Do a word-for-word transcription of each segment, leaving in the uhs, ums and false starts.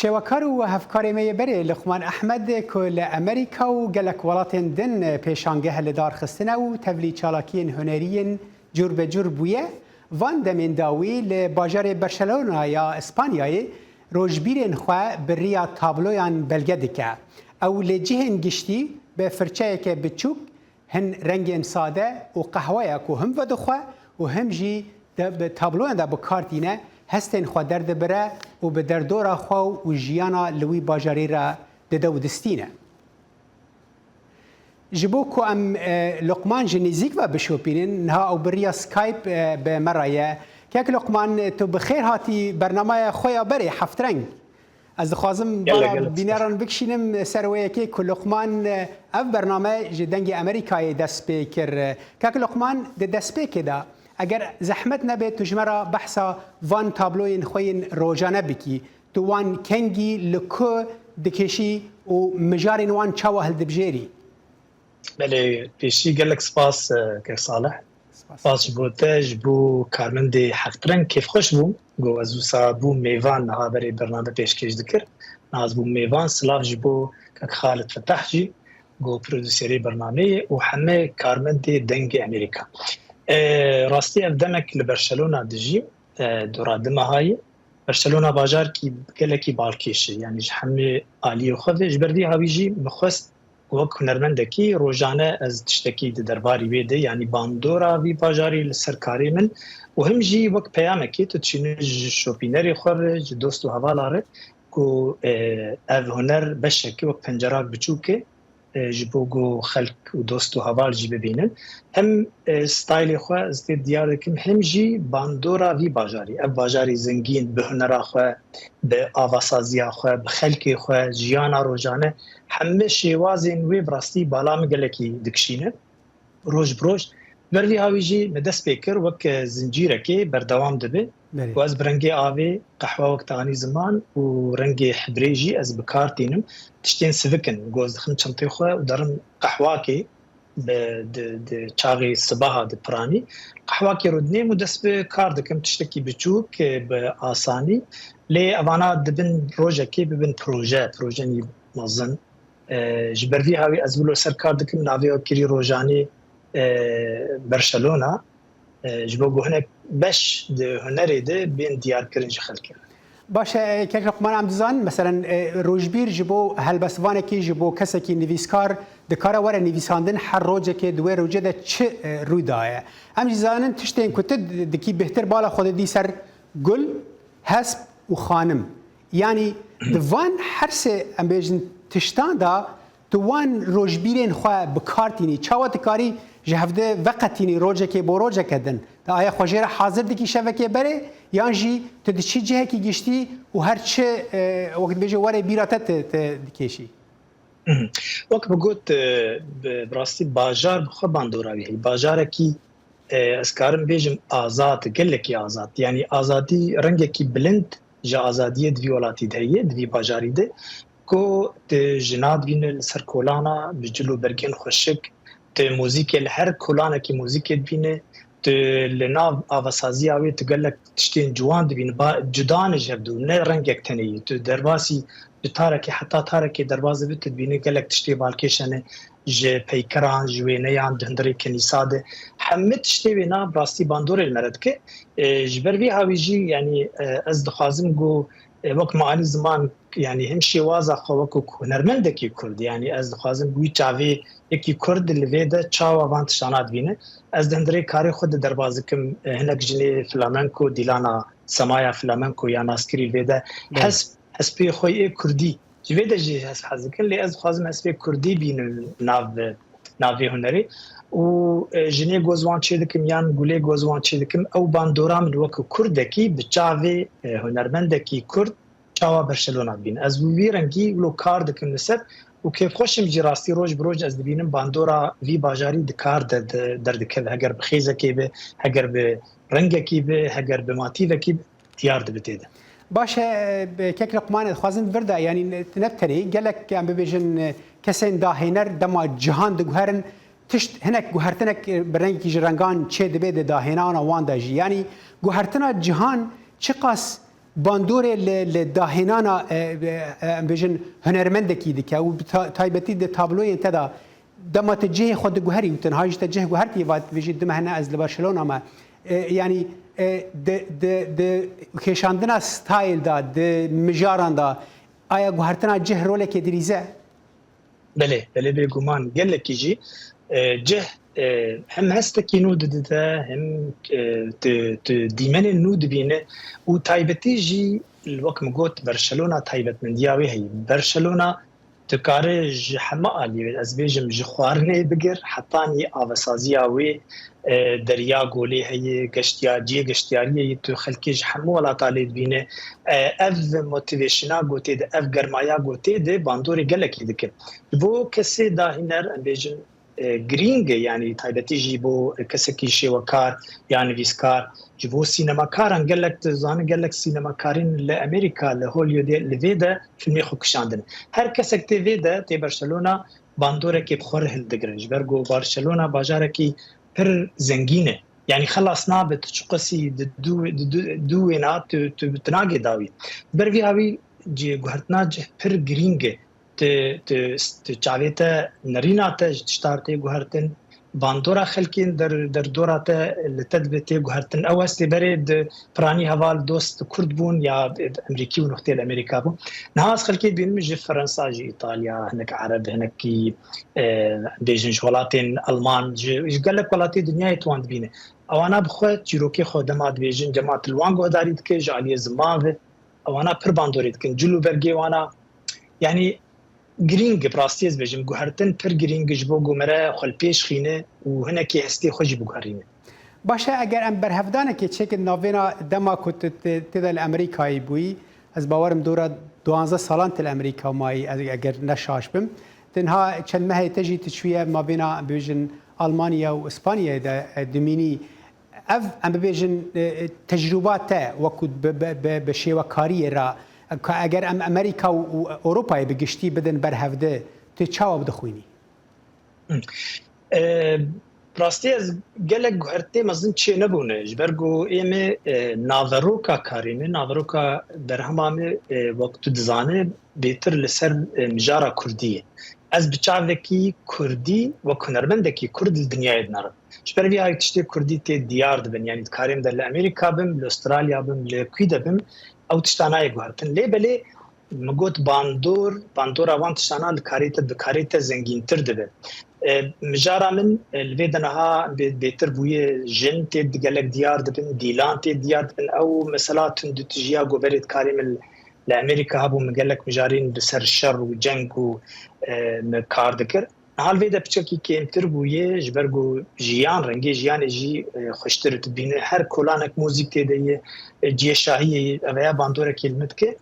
Şêwekar û hevkarê me yê berê Luqman Ehmed ku li Amerîka û gelek welatên din pêşangeh li dar xistine û tevlî çalakiyên hunerî yên cûr be cûr bûye, van demên dawî li bajarê Barcelona ya Îspanyayê rojbîrên xwe bi riya tabloyan belge dike. Ew li cihên giştî bi firçeyeke biçûk hin rengên sade û qehweya ku him vedixwe û him jî de, bi tabloyan de bi kar tîne, hestên xwe derdibire û bi derdora xwe û jiyana li wî bajarî re dide û distîne. Ji bo ku em, e, Luqman ji nêzîk ve bişopînin, niha ew bi riya Skype, e, bi me re ye. Kek Luqman, tu bi xêr hatî bernameya xwe ya berê Heftreng. Ez dixwazim Gelek, bala gelek spas. bîneran bikişînim ser wê yekê ku Luqman, e, ev bername ji Dengê Amerîkayê dest pê kir. Kek Luqman, di destpêkê de, eger zehmet nebe, tu ji me re behsa van tabloyên xwe yên rojane bikî. Tu wan kengî, li ku dikêşî û mijarên wan çawa hildibijêrî? Belê, pêşî gelek spas, e, kek Salih. Spas. Spas ji bo te, ji bo karmendê Heftreng kêfxweş bûm. Got ez wisa bûm mêvan, niha berê bername pêşkêş dikir. Niha ez bûm mêvan, silav ji bo kek Xalid Fetah jî, got prodûserê bernameyê û heme karmendê Dengê Amerîka. E, rastî ev demek li Barcelona dijîm, e, dora du meha ye. Barcelona bajarkî gelekî balkêş e, yanî ji hemî aliyê xwe ve. Ji ber vî hawî jî min xwest wek hunermendekî rojane ez tiştekî di derbarî wê de, yanî bandora vî bajarî li ser karê min û him jî wek peyamekê tu dişînî ji şopînerê xwe re, ji dost û hevala re ku, e, ev huner beşekî wek pencerak biçûk e, e, ji bo ku xelk û dost û heval jî bibînin. Hem, e, staylê xwe ez tê diyar dikim, hem jî bandora vî bajarî. Ev bajarî zengîn bi hunera xwe, bi avasaziya xwe, bi xelkê xwe, jiyana rojane, hemî şêwazên wê bi rastî bala min gelekî dikişîne. Roj bi roj. Ber vî hawî jî me dest pê kir wek zincîrekê berdewam dibe. Belê. Ku ez bi rengê avê, qehwa wek te anî ziman û rengê hibrê jî ez bi kar tînim. Tiştên sivik in. Ku ez dixim çentê xwe û derim qehwakê bi, di, di çaxê sibaha di piranî. Qehwakê rûdinêm û dest bi kar dikim. Tiştekî biçûk, e, bi asanî. Lê evana dibin rojekê bibin proje, projenî mezin. E, ji ber vî hawî ez wilo ser kar dikim, navê wekirî rojanî, e, Barcelona, e, ji bo ku hinek beş di hunerê de bên diyarkirin ji xelkê. Baş e, kek Luqman, em dizanin, meselen, e, rojbîr ji bo helbestvanekî, ji bo kesekî nivîskar, dikare were nivîsandin, her rojekê di wê rojê de çi, e, rû daye. Em jî zanin tiştên ku tu di-, dikî bêhtir bala xwe didî ser gul, hesp û xanim. Yanî di van her sê, em bêjin, tiştan de tu wan rojbîrên xwe bi kar tînî. Çawa tu karî ji hevde veqetînî rojekê bo rojeke din? Tu aye xwe jê re hazir dikî şevekê berê, yan jî tu diçî cihekî giştî û her çi, e, wek dibêje, were bîra te, te, te dikêşî? Mhm. Wek min got, e, bi, bi rastî bajar bi xwe bandora wî heye. Bajarekî, e, ez karim bêjim azad, gelekî azad. Yanî azadî rengekî bilind ji azadiyê di vî welatî de heye, di vî bajarî de. Ku tu jina dibîne li ser kolana, bi cil û bergên xweşik, tu muzîkê li her kolanekî muzîkê dibîne, tu li nav avasaziya wê tu gelek tiştên ciwan dibîne, ba, cuda ne ji hev du, ne rengek tenê yî. Tu derbasî ji tarekê heta tarekê derbas dibe, tu dibîne gelek tiştê balkêş hene, ji peykiran, ji wêneyan, di hundirê kenîsa de. Hemî tiştê wêna bi rastî bandorê li me re dike. E, ji ber vî hawî jî, yanî, e, ez dixwazim ku, e, wek me anî ziman, yanî him şêwaza xwe wekû hunermendekî Kurd, yanî ez dixwazim wî çavê yekî Kurd li vê de çawa van tiştana dibîne. Ez di hundirê karê xwe de derbas dikim, e, hinek jinê flamenko, dîlana semaya flamenko ya naskirî li vê de Belê. hesp, hespê xwe yê Kurdî. Ji vê de jî hez, hez dikin, lê ez dixwazim hespê Kurdî bînim nav, navê hunerê. Û, e, jinê ku ez wan çê dikim yan gulê ku ez wan çê dikim, ew bandora min wekî Kurdekî bi çavê, e, hunermendekî Kurd çawa Barcelona dibîne. Ez wî rengî wilo kar dikim li ser û kêfxweş im jî rastî roj bi roj ez dibînim bandora vî bajarî di kar de, de, derdikeve. Heger bi xêzekê be, heger bi rengekî be, heger bi matîvekî be, diyar dibe tê de. Baş e, kek Luqman, dixwazin vir de, yanî ne, ne tenê, gelek em bibêjin, kesên dahêner dema cihan diguherin, tişt hinek guhertinek bi rengekî ji rengan çê dibe di dahênana wan de jî. Yanî guhertina cihan çiqas bandorê li, li dahênana, e, e, e, em bêjin hunermendekî dike û bi ta-, taybetî di tabloyên te de dema te cihê xwe diguherî û tenha jî te cih guhertî, va dibêjî du mehine ez li Barcelona me. E, yanî, e, di, di, di kêşandina stayl de, di mijaran de, aya guhertina cih rolekê dirîze? Belê, belê, bêguman gelekî jî, e, cih, e, hem hestekî nû didite, hem, e, tu, tu dîmenên nû dibîne û taybetî jî li wek min got Barcelona taybetmendiya wê heye. Barcelona dikare ji heme aliyê, ez bêjim ji xwarinê bigir hetanî avesaziya wê, e, derya golê heye, geştiyar, cihê geştiyariyê ye, tu xelkê ji hemû welata lê dibîne. E, ev motivation'a gotê de, ev germaya gotê de bandorê gelekî dike. Ji bo kesê dahîner, em bêjin, e, girîng e, yanî taybetî jî bo kesekî şêwekar ya nivîskar. Ji bo sînemakaran gelek, tu zanin gelek sînemakarên li Amerîka, li Hollywoodê, li vê de filmê xwe kişandin. Her kesek tê vê de, tê Barcelona, bandorekê bi xwe re hildigire. Ji ber ku Barcelona bajarekî pir zengîn e. Yanî xelas nabe, tu çiqasî di dû, di dû, dû wêna tu, tu, tu nagê dawî. Ber vî hawî cî guhertina cih pir girîng e. Tu, tu, tu çavê te nerîna te ji tiştar tê guhertin. Bandora xelkên der, derdora te li te dibe tê guhertin. Ew hestê berê di piranî heval dost Kurd bûn ya Emerîkî û nixtê li Amerîka bûn. Niha ez xelkê dibînim ji Fransa, ji Îtalya, hinek Ereb, hinekî, e, bêjin ji welatên Alman, ji, ji gelek welatê dinyayê tu wan dibîne. Ewana bi xwe çîrokê xwe dema dibêjin, dema tu li wan guhdarî dike, ji aliyê ziman ve, ewana pir bandorê dikin. Cil û bergê wana, yanî girîng e, bi rastî ez bêjim, guhertin pir girîng e ji bo ku mere xwe li pêş xîne û hinekî hestê xwe jî biguherîne. Baş e, eger em berhevdanekê çêkin navbêna dema ku tu tê, tê de li Amerîkayê bûyî, ez bawerim dora duwanzeh salan tu li Amerîka mayî, ez, eger ne şaş bim. Tenha çend mehê te jî tu çûye mabêna, bêjin, Almanya û Îspanyayê de, e, dimînî. Ev, em bibêjin, e, e, tecrûba te wekû bi, bi, bi, bi şêwekariyê re, ka eger em Amerîka û, û Ewropayê bi giştî bidin ber hevdi, tu çawa bidixwînî? E, rastî ez gelek guhertê mezin çênebûne, ji ber ku ê me, e, naveroka karê me, naveroka berhema me, e, wek tu dizane, bêtir li ser, e, mijara kurdî ye. Ez bi çavekî kurdî wek hunermendekî kurd li dinyayê dinerim. Ji ber vî hawî tiştê kurdî tê diyar dibin. Yanî dikarêm de li Amerîka bim, li Australya bim, li kwî de bim, ew tişta nayê guhertin. Lê belê min got bandor, bandora wan tiştana li karê te, bi karê te zengîntir dibe. E, mijara min, e, li vê de niha bê-, bêtir bûye jin tê di gelek diyar dibin, dîlan tê diyar dibin. Ew mesela tundûtîjiya ku berê dikarê min li Amerîka hebû, min gelek mijarên li ser şer û ceng û, e, min kar dikir. Niha li vê de piçekî kêmtir bûye, ji ber ku jiyan, rengê jiyanê jî, e, xweştir dibîne. Her kolanek muzîk tê de ye, e, cihê şahiyê ye, ev ya bandorekê li min dike.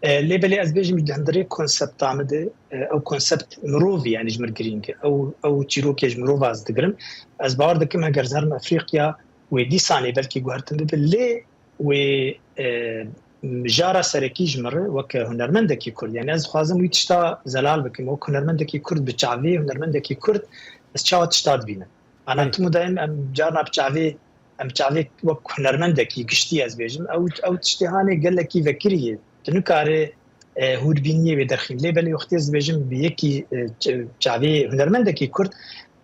E, lê belê ez bêjim ji hundirê konsepta min de, e, ew konsept mirovî, yanî ji min girîng e. Ew, ew çîrokê ji mirova ez digirim. Ez bawer dikim eger zerim Efrîqya wê dîsanê belkî guhertin bibe, lê wê, e, mijara serekî ji min re weke hunermendekî kurd. Yanî ez dixwazim wî tişta zelal bikim. Wek hunermendekî kurd, bi çavê hunermendekî kurd ez çawa tişta dibînim? Ana Belê. Tim û dayim em carna bi çavê, em çavê wek hunermendekî giştî ez bêjim. Ew, ew tiştê hanê gelekî vekirî ye. Tu nikare, e, hûrbîniyê wê derxîn. Lê belê wextê ez dibêjim bi yekî, e, ç-, çavê hunermendekî kurd,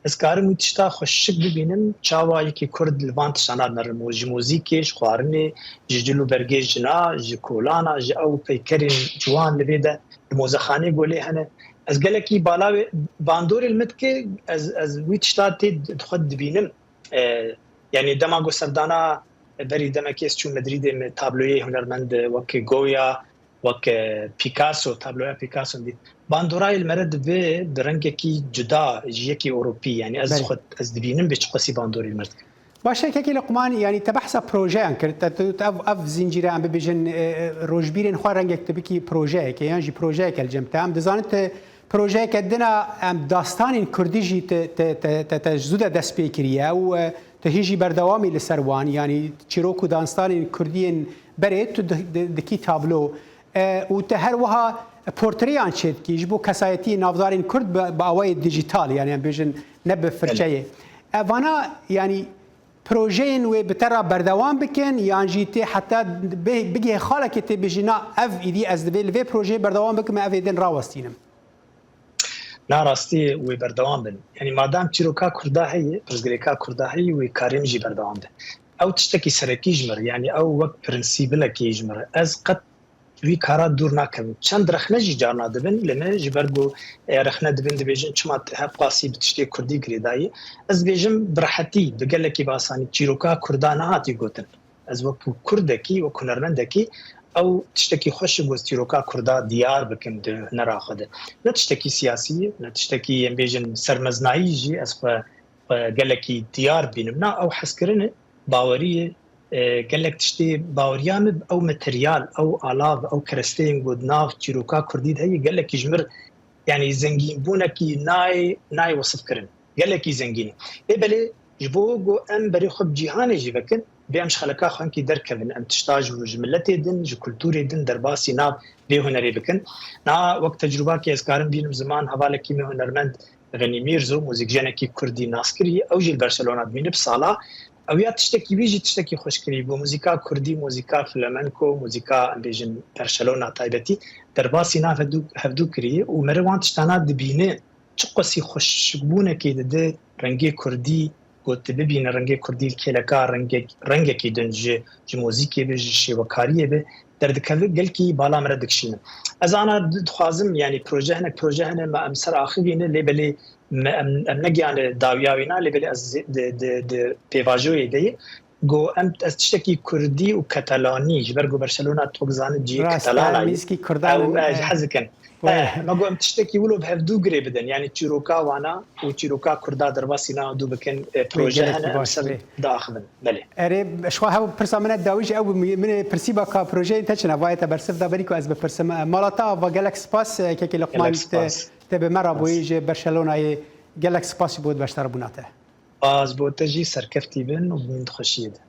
ez karim wî tişta xweşik bibînim, çawa yekî kurd li van tiştana dinerim. Û ji muzîkê, ji xwarinê, ji cil û bergê jina, ji kolana, ji ew peykerên ciwan li vê de, li mozexanê golê hene. Ez gelekî bala wê bandorê li min dike, ez, ez wî tişta tê di xwe dibînim. E, yanî dema ku serdana berî demekê ez çûm Medrîdê, me tabloyê hunermend wek Goya, wek, e, Picasso, tabloya Picasso dît. Bandorayê li me re dibe bi rengekî cuda ji yekî Ewropî. Yanî ez Belê. xwe, ez dibînim bê çiqasî bandorê li me re dike. Baş e, kekê Luqman, yanî te behsa projeyan kir. Te, te, te ev, ev zincîre em bibêjin, e, e, rojbîrên xwe rengek tu bikî projeyekê, yan jî projeyeke li cem te. Em dizanin tu projeyeke din a, em dastanên kurdî jî te, te, te, te, te ji zû de dest pê kiriye û, e, tu hîn jî berdewamî li ser wan, yanî çîrok û dastanên kurdî yên berê tu di, di, dikî tablo. E, û te her wiha portreyan çêdikî ji bo kesayetiyê navdarên kurd bi, bi awayê dijîtal, yanî em bêjin ne bi firçeyê. Belê. E, vana, yanî Projeyên wê bi te re berdewam bikin, yan jî tê heta bê-, bigihê xalekê tê bêjî, na, ev îdî ez divê li vê projeyê berdewam bikim, ev ê din rawestînim? Na, rastî wê berdewam bin. Yanî madem çîroka Kurda heye, pirsgirêka Kurda heye, wê karê min jî berdewam be. Ew tiştekî serekî ji min re, yanî ew wek prensîbilekê ji min re. Ez qet wî kara dûr nakevim. Çend rexne jî carna dibin li me, ji ber ku, e, rexne dibin, dibêjin, çima tu hevqasî bi tiştê kurdî girêdayî? Ez dibêjim, bi rehetî, bi gelekî bi asanî, çîroka Kurda nehatî gotin. Ez wekî kurdekî, wek hunermendekî, ew tiştekî xweş e ku ez çîroka Kurda diyar bikim di hunera xwe de. Ne tiştekî siyasî ye, ne tiştekî, em bêjin, sermezinayî jî ez xwe, xwe gelekî diyar bînim. Na, ew hezkirin e, bawerî ye. E, gelek tiştê baweriya min, ew materyal, ew alav, ew keresteyên ku di nav çîroka Kurdî de heye, gelekî ji mir, yanî zengînbûnekî nayê, nayê wesifkirin. Gelekî zengîn e. Ê belê, ji bo ku em berê xwe bi cîhanê jî vekin, bê em ji xeleka xwe hinkî derkevin, em tişta ji, ji miletê din, ji kulturê din derbasî nav vê hunerê bikin. Niha wek tecrûbakê ez karim bînim ziman hevalekî me hunermend Xenî Mîrzo, muzîkjenekî kurdî naskirî, ew jî li Barcelona dimîne bi sala. Ew ya tiştekî wî jî tiştekî xweş kirî bû. Muzîka kurdî, muzîka flamenko, muzîka, em bêjin, Barcelona taybetî, derbasî nav hevdû, hevdû kirî û meriv wan tiştana dibîne. Çiqasî xweşikbûnekê dide rengê kurdî, ku tu bibîne rengê kurdî li kêleka rengek-, rengekî din ji, ji muzîkê be, ji şêwekariyê be, derdikeve, gelkî bala min re dikişînin. Ez ana di-, dixwazim, yanî proje hinek proje hene, me em ser axivîne, lê belê me em, em negiyane dawiya wî na, lê belê ez di, di, di pêvajoyê de ye. Go em, ez tiştekî kurdî û katalanî, ji ber ku Barcelona tu dizanî cihê Rast, Katalana ye. Mîskî Kurdan Ew, in, e, e, hez dikin. Wê. E, me got em tiştekî wilo bi hevdû girê bidin. Yanî çîroka wana û çîroka Kurda derbasî na dû bikin, e, Wê proje gelekî hene, em baş, ser wê. Diaxivin. Belê. Erê, ji xwe hev pirsa min e dawî jî ew bû, min ê pirsî ba ka projeyên te çi ne? Vayê te bersiv da berî ku ez bipirsim. E, mala te ava, gelek spas, e, kekê Luqman, Gelek te, spas. Te bi me re Spas. bûyî ji Barcelonayê. Gelek spas ji bo beşdarbûna te. Spas bo te jî, serkeftî bin û bimîn di xweşiyê de.